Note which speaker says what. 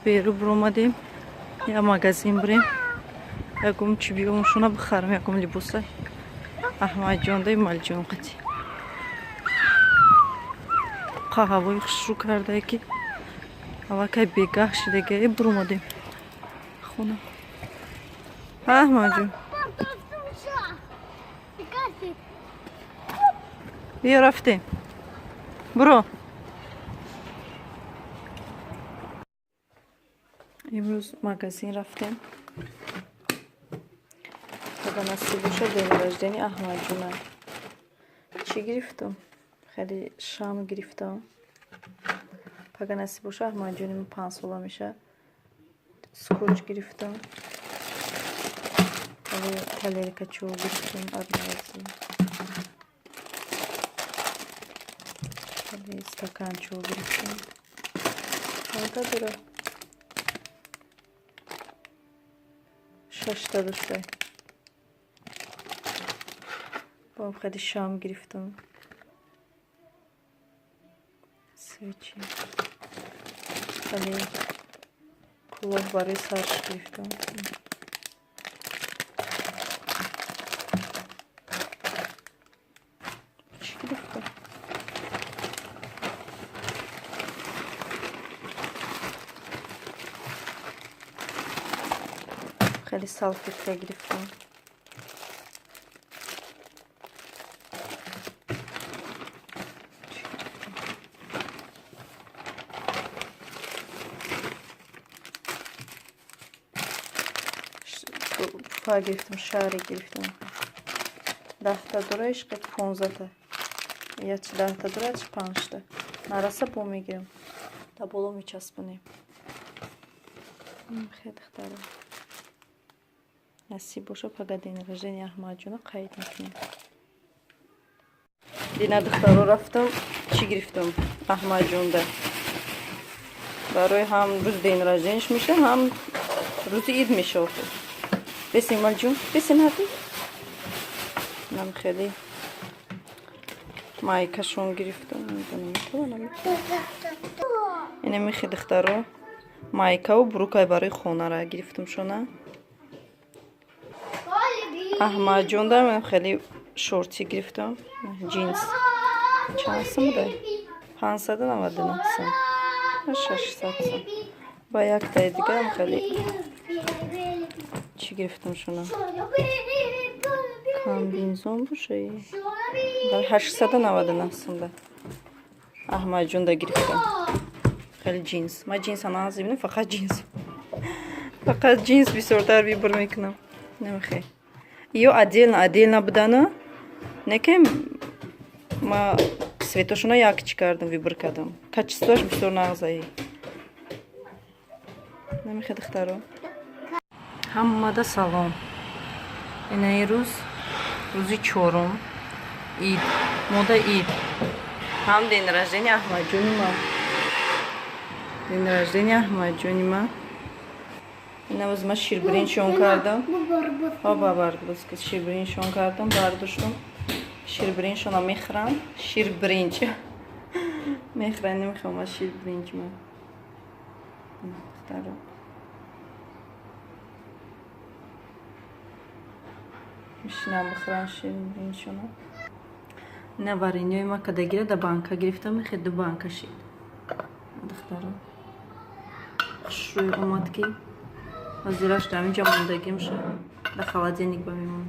Speaker 1: Беру буромадем, я магазин бирем, ягум чӣ биёмшуна бихарам, ягум либоса Аҳмадҷон дай Малҷон қати. Ҳавои хушрӯ кардае, ки аллакай бегаҳ шидага, буромадем хона. Аҳмадҷон, биё, рафтем, буро. Имрӯз магазин рафтем. Худо насиб боша, день рождения Аҳмадҷона. Чӣ гирифтам? Хеле шам гирифтам. Пага насиб боша, Аҳмадҷони мо 5 сола меша. Скотч гирифтам. Хеле тарелкачо гирифтам одноразовый. Хеле стаканчо гирифтам. Чандта дора? Шашта доштай. Бом хеле шам гирифтам. Свечи. Хеле кулоҳ барои сарш гирифтам. Чӣ гирифтам? Хеле салфетка гирифтам. Чӣ гирифтам? Туфа гирифтам, шаре гирифтам. 10-та дора, ишқи 15-та. Ячи 10-та дора, ячи панҷта. Нараса, бо мегирам. Дар боло мечаспонем. Хеле, духтаро. Насиб боша, пага день рождения Аҳмадҷона қайд мекунем. Дина, духтаро, рафтам, чӣ гирифтам Аҳмадҷонда. Барои ҳам рӯзи день рожденияш меша, ҳам рӯзи ид меша охир. Бесин, Малҷон, бесин ҳати. Нам хеле майкашон гирифтам. Намедонам, метавонам. Ина михи, духтаро, майкаву брюкай барои хонара гирифтам шона. Аҳмадҷонда хеле шорти гирифтам. Ҷинс. Чанд сум буда? 599 сум. 600 сум. Ба яктаи дигарам хеле чӣ гирифтам шона? Комбинзон боша? 899 сум да. Аҳмадҷонда гирифтам. Хеле ҷинс. Ман ҷинса нағз фақат ҷинс. Фақат ҷинс бисёртар выбор мекунам. Намехе. Ё отдельно отдельно будана, не ки ма цветошона як чӣ кардам, выбор кардам. Качествоаш бисёр нағзаи. Намехе, духтаро. Ҳамада салом. Инаи рӯз, рӯзи чорум, ид, мода ид. Ҳам день рождения Аҳмадҷони ма. День рождения Аҳмадҷони ма. Ина ма ширбириншон кардам. Ба бардост, ширбириншон кардам, бардоштам. Ширбириншона мехӯрам. Ширбиринҷ. Мехӯрам, намехоҳам аз ширбиринҷ ма. Духтаро. Мешинам бихӯрам ширбиринҷшона. Ина вареньеи ма кадагира да банка гирифтам, мехе ду банка шид. Духтаро. Хушрӯй омад, ки ҳозираш дар инҷа мондагим ша. Дар холодильник ба мемонам.